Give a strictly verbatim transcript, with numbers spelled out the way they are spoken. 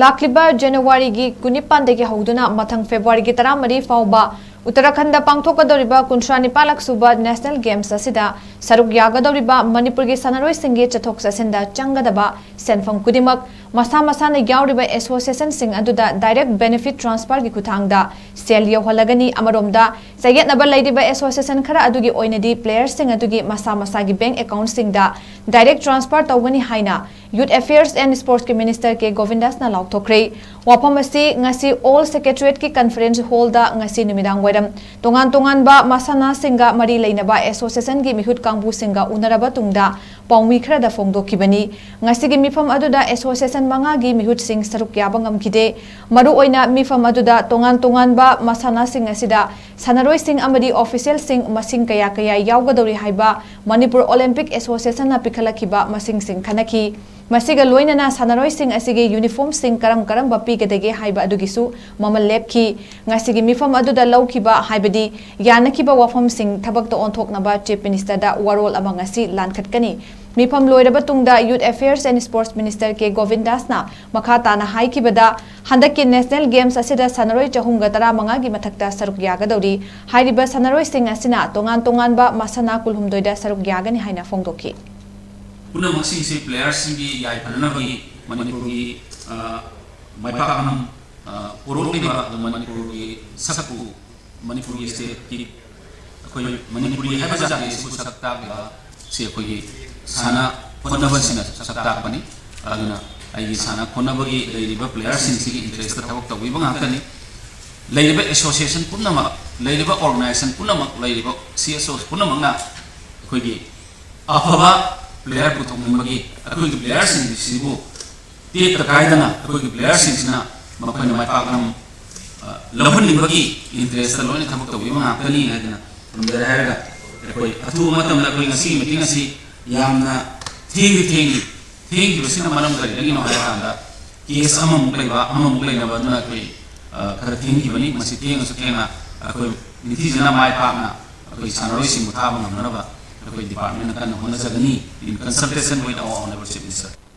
ꯂꯥꯛꯂꯤꯕ ꯖꯅꯋꯥꯔꯤꯒꯤ ꯀꯨꯟꯅꯤꯄꯥꯟꯗꯒꯤ ꯍꯧꯗꯨꯅ ꯃꯊꯪ ꯐꯦꯕ꯭ꯔꯨꯋꯥꯔꯤꯒꯤ ꯇꯔꯥꯃꯔꯤ ꯐꯥꯎꯕ ꯎꯠꯇꯔꯥꯈꯟꯗ ꯄꯥꯡꯊꯣꯛꯀꯗꯧꯔꯤꯕ ꯀꯨꯟꯊ꯭ꯔꯥ ꯅꯤꯄꯥꯜꯂꯛ ꯁꯨꯕ ꯅꯦꯁꯅꯦꯜ ꯒꯦꯝꯁ ꯑꯁꯤꯗ ꯁꯔꯨꯛ ꯌꯥꯒꯗꯧꯔꯤꯕ ꯃꯅꯤꯄꯨꯔꯒꯤ ꯁꯥꯟꯅꯔꯣꯏꯁꯤꯡꯒꯤ ꯆꯠꯊꯣꯛ ꯆꯠꯁꯤꯟꯗ ꯆꯪꯒꯗꯕ ꯁꯦꯟꯐꯝ ꯈꯨꯗꯤꯡꯃꯛ ꯃꯁꯥ ꯃꯁꯥꯅ ꯌꯥꯎꯔꯤꯕ ꯑꯦꯁꯣꯁꯤꯌꯦꯁꯟꯁꯤꯡ ꯑꯗꯨꯗ ꯗꯥꯏꯔꯦꯛ ꯕꯦꯅꯤꯐꯤꯠ ꯇ꯭ꯔꯥꯟꯁꯐꯔꯒꯤ ꯈꯨꯠꯊꯥꯡꯗ ꯁꯦꯜ ꯌꯧꯍꯜꯂꯒꯅꯤ꯫ ꯑꯃꯔꯣꯝꯗ, ꯆꯌꯦꯠꯅꯕ ꯂꯩꯔꯤꯕ ꯑꯦꯁꯣꯁꯤꯌꯦꯁꯟ ꯈꯔ ꯑꯗꯨꯒꯤ ꯑꯣꯏꯅꯗꯤ ꯄ꯭ꯂꯦꯌꯔꯁꯤꯡ ꯑꯗꯨꯒꯤ ꯃꯁꯥ ꯃꯁꯥꯒꯤ ꯕꯦꯡꯛ ꯑꯦꯀꯥꯎꯟꯠꯁꯤꯡꯗ ꯗꯥꯏꯔꯦꯛ ꯇ꯭ꯔꯥꯟꯁꯐꯔ ꯇꯧꯒꯅꯤ ꯍꯥꯏꯅ ꯌꯨꯊ ꯑꯦꯐꯤꯌꯔꯁ ꯑꯦꯟ ꯁ꯭ꯄꯣꯔꯠꯁꯀꯤ ꯃꯤꯅꯤꯁꯇꯔ ꯀꯦ ꯒꯣꯕꯤꯟꯗꯥꯁꯅ ꯂꯥꯎꯊꯣꯛꯈ꯭ꯔꯦ꯫ ꯋꯥꯐꯝ ꯑꯁꯤ ꯉꯁꯤ ꯑꯣꯜ ꯁꯦꯀ꯭ꯔꯦꯇꯔꯤꯌꯦꯠꯀꯤ ꯀꯟꯐꯔꯦꯟꯁ ꯍꯣꯜꯗ ꯉꯁꯤ ꯅꯨꯃꯤꯗꯥꯡ ꯋꯥꯏꯔꯝ ꯇꯣꯉꯥꯟ ꯇꯣꯉꯥꯟꯕ ꯃꯁꯥꯟꯅꯁꯤꯡꯒ ꯃꯔꯤ ꯂꯩꯅꯕ ꯑꯦꯁꯣꯁꯤꯌꯦꯁꯟꯒꯤ ꯃꯤꯍꯨꯠ ꯀꯥꯡꯕꯨꯁꯤꯡꯒ ꯎꯅꯔꯕ ꯇꯨꯡꯗ ꯄꯥꯎꯃꯤ ꯈꯔꯗ ꯐꯣꯡꯗꯣꯛꯈꯤꯕꯅꯤ꯫ ꯉꯁꯤꯒꯤ ꯃꯤꯐꯝ ꯑꯗꯨꯗ ꯑꯦꯁꯣꯁꯤꯌꯦꯁꯟ ꯃꯉꯥꯒꯤ ꯃꯤꯍꯨꯠꯁꯤꯡ ꯁꯔꯨꯛ ꯌꯥꯕ ꯉꯝꯈꯤꯗꯦ꯫ ꯃꯔꯨꯑꯣꯏꯅ ꯃꯤꯐꯝ ꯑꯗꯨꯗ ꯇꯣꯉꯥꯟ ꯇꯣꯉꯥꯟꯕ ꯃꯁꯥꯟꯅꯁꯤꯡ ꯑꯁꯤꯗ ꯁꯥꯟꯅꯔꯣꯏꯁꯤꯡ ꯑꯃꯗꯤ ꯑꯣꯐꯤꯁꯤꯌꯦꯜꯁꯤꯡ ꯃꯁꯤꯡ ꯀꯌꯥ ꯀꯌꯥ ꯌꯥꯎꯒꯗꯧꯔꯤ ꯍꯥꯏꯕ ꯃꯅꯤꯄꯨꯔ ꯑꯣꯂꯤꯝꯄꯤꯛ ꯑꯦꯁꯣꯁꯤꯌꯦꯁꯟꯅ ꯄꯤꯈꯠꯂꯛꯈꯤꯕ ꯃꯁꯤꯡꯁꯤꯡ ꯈꯟꯅꯈꯤ꯫ ꯃꯁꯤꯒ ꯂꯣꯏꯅꯅ ꯁꯥꯟꯅꯔꯣꯏꯁꯤꯡ ꯑꯁꯤꯒꯤ ꯌꯨꯅꯤꯐꯣꯔꯝꯁꯤꯡ ꯀꯔꯝ ꯀꯔꯝꯕ ꯄꯤꯒꯗꯒꯦ ꯍꯥꯏꯕ ꯑꯗꯨꯒꯤꯁꯨ ꯃꯃꯜ ꯂꯦꯞꯈꯤ꯫ ꯉꯁꯤꯒꯤ ꯃꯤꯐꯝ ꯑꯗꯨꯗ ꯂꯧꯈꯤꯕ ꯍꯥꯏꯕꯗꯤ ꯌꯥꯅꯈꯤꯕ ꯋꯥꯐꯝꯁꯤꯡ ꯊꯕꯛꯇ ꯑꯣꯟꯊꯣꯛꯅꯕ ꯆꯤꯐ ꯃꯤꯅꯤꯁꯇꯔꯗ ꯋꯥꯔꯣꯜ ꯑꯃ ꯉꯁꯤ ꯂꯥꯟꯈꯠꯀꯅꯤ꯫ ꯃꯤꯐꯝ ꯂꯣꯏꯔꯕ ꯇꯨꯡꯗ youth affairs and sports minister K ꯒꯣꯕꯤꯟꯗꯥꯁꯅ ꯃꯈꯥ ꯇꯥꯅ ꯍꯥꯏꯈꯤꯕꯗ, ꯍꯟꯗꯛꯀꯤ ꯅꯦꯁꯅꯦꯜ ꯒꯦꯝꯁ ꯑꯁꯤꯗ ꯁꯥꯟꯅꯔꯣꯏ ꯆꯍꯨꯝꯒ ꯇꯔꯥꯃꯉꯥꯒꯤ ꯃꯊꯛꯇ ꯁꯔꯨꯛ ꯌꯥꯒꯗꯧꯔꯤ꯫ ꯍꯥꯏꯔꯤꯕ ꯁꯥꯟꯅꯔꯣꯏꯁꯤꯡ ꯑꯁꯤꯅ ꯇꯣꯉꯥꯟ ꯇꯣꯉꯥꯟꯕ ꯃꯁꯥꯟꯅ ꯀꯨꯟꯍꯨꯝꯗꯣꯏꯗ ꯁꯔꯨꯛ ꯌꯥꯒꯅꯤ ꯍꯥꯏꯅ ꯐꯣꯡꯗꯣꯛꯈꯤ꯫ ꯄꯨꯝꯅꯃꯛꯁꯤꯡꯁꯤ ꯄ꯭ꯂꯦꯌꯔꯁꯤꯡꯒꯤ ꯌꯥꯏꯐꯅꯅꯕꯒꯤ ꯃꯅꯤꯄꯨꯔꯒꯤ, ꯑ, ꯃꯥꯏꯄꯥꯛꯅ, ꯑ, ꯄꯨꯔꯛꯂꯤꯕ, ꯑꯗꯨ ꯃꯅꯤꯄꯨꯔꯒꯤ ꯁꯛꯄꯨ, ꯃꯅꯤꯄꯨꯔꯒꯤ ꯁ꯭ꯇꯦꯠꯀꯤ, ꯑꯩꯈꯣꯏ ꯃꯅꯤꯄꯨꯔꯤ ꯍꯥꯏꯕ ꯖꯥꯇꯤ ꯑꯁꯤꯕꯨ ꯁꯛ ꯇꯥꯛꯂꯤꯕ ꯁꯤ ꯑꯩꯈꯣꯏꯒꯤ ꯁꯥꯟꯅ ꯈꯣꯠꯅꯕꯁꯤꯅ ꯁꯛ ꯇꯥꯛꯄꯅꯤ꯫ ꯑꯗꯨꯅ ꯑꯩꯒꯤ ꯁꯥꯟꯅ ꯈꯣꯠꯅꯕꯒꯤ ꯂꯩꯔꯤꯕ ꯄ꯭ꯂꯦꯌꯔꯁꯤꯡꯁꯤꯒꯤ ꯏꯟꯇꯔꯦꯁꯇ ꯊꯕꯛ ꯇꯧꯕꯤꯕ ꯉꯥꯛꯇꯅꯤ꯫ ꯂꯩꯔꯤꯕ ꯑꯦꯁꯣꯁꯤꯌꯦꯁꯟ ꯄꯨꯝꯅꯃꯛ, ꯂꯩꯔꯤꯕ ꯑꯣꯔꯒꯅꯥꯏꯖꯦꯁꯟ ꯄꯨꯝꯅꯃꯛ, ꯂꯩꯔꯤꯕ ꯁꯤ ꯑꯦꯁ ꯑꯣ ꯄꯨꯝꯅꯃꯛꯅ ꯑꯩꯈꯣꯏꯒꯤ ꯑꯐꯕ ꯄ꯭ꯂꯦꯌꯔ ꯄꯨꯊꯣꯛꯅꯤꯡꯕꯒꯤ, ꯑꯩꯈꯣꯏꯒꯤ ꯄ꯭ꯂꯦꯌꯔꯁꯤꯡꯁꯤꯕꯨ ꯇꯦꯛꯇ ꯀꯥꯏꯗꯅ ꯑꯩꯈꯣꯏꯒꯤ ꯄ꯭ꯂꯦꯌꯔꯁꯤꯡꯁꯤꯅ ꯃꯈꯣꯏꯅ ꯃꯥꯏ ꯄꯥꯛꯅ, ꯑ, ꯂꯧꯍꯟꯅꯤꯡꯕꯒꯤ ꯏꯟꯇꯔꯦꯁꯇ ꯂꯣꯏꯅ ꯊꯕꯛ ꯇꯧꯕꯤꯕ ꯉꯥꯛꯇꯅꯤ ꯍꯥꯏꯗꯅ ꯊꯝꯖꯔꯦ꯫ ꯍꯥꯏꯔꯒ ꯑꯩꯈꯣꯏ ꯑꯊꯨꯕ ꯃꯇꯝꯗ ꯑꯩꯈꯣꯏ ꯉꯁꯤꯒꯤ ꯃꯤꯇꯤꯡ ꯑꯁꯤ ꯌꯥꯝꯅ ꯊꯦꯡꯗꯤ ꯊꯦꯡꯉꯤ꯫ ꯊꯦꯡꯈꯤꯕꯁꯤꯅ ꯃꯔꯝ ꯀꯔꯤꯗꯒꯤꯅꯣ ꯍꯥꯏꯔꯀꯥꯟꯗ, ꯀꯦꯁ ꯑꯃꯃꯨꯛ ꯂꯩꯕ, ꯑꯃꯃꯨꯛ ꯂꯩꯅꯕ, ꯑꯗꯨꯅ ꯑꯩꯈꯣꯏ, ꯑ, ꯈꯔ ꯊꯦꯡꯈꯤꯕꯅꯤ꯫ ꯃꯁꯤ ꯊꯦꯡꯉꯁꯨ ꯊꯦꯡꯅ ꯑꯩꯈꯣꯏ ꯅꯤꯡꯊꯤꯖꯅ ꯃꯥꯏ ꯄꯥꯛꯅ ꯑꯩꯈꯣꯏ ꯁꯥꯟꯅꯔꯣꯏꯁꯤꯡꯕꯨ ꯊꯥꯕ ꯉꯝꯅꯅꯕ ꯑꯩꯈꯣꯏ ꯗꯤꯄꯥꯔꯠꯃꯦꯟꯅ ꯀꯟꯅ ꯍꯣꯠꯅꯖꯒꯅꯤ, in consultation with our honorable chief minister꯫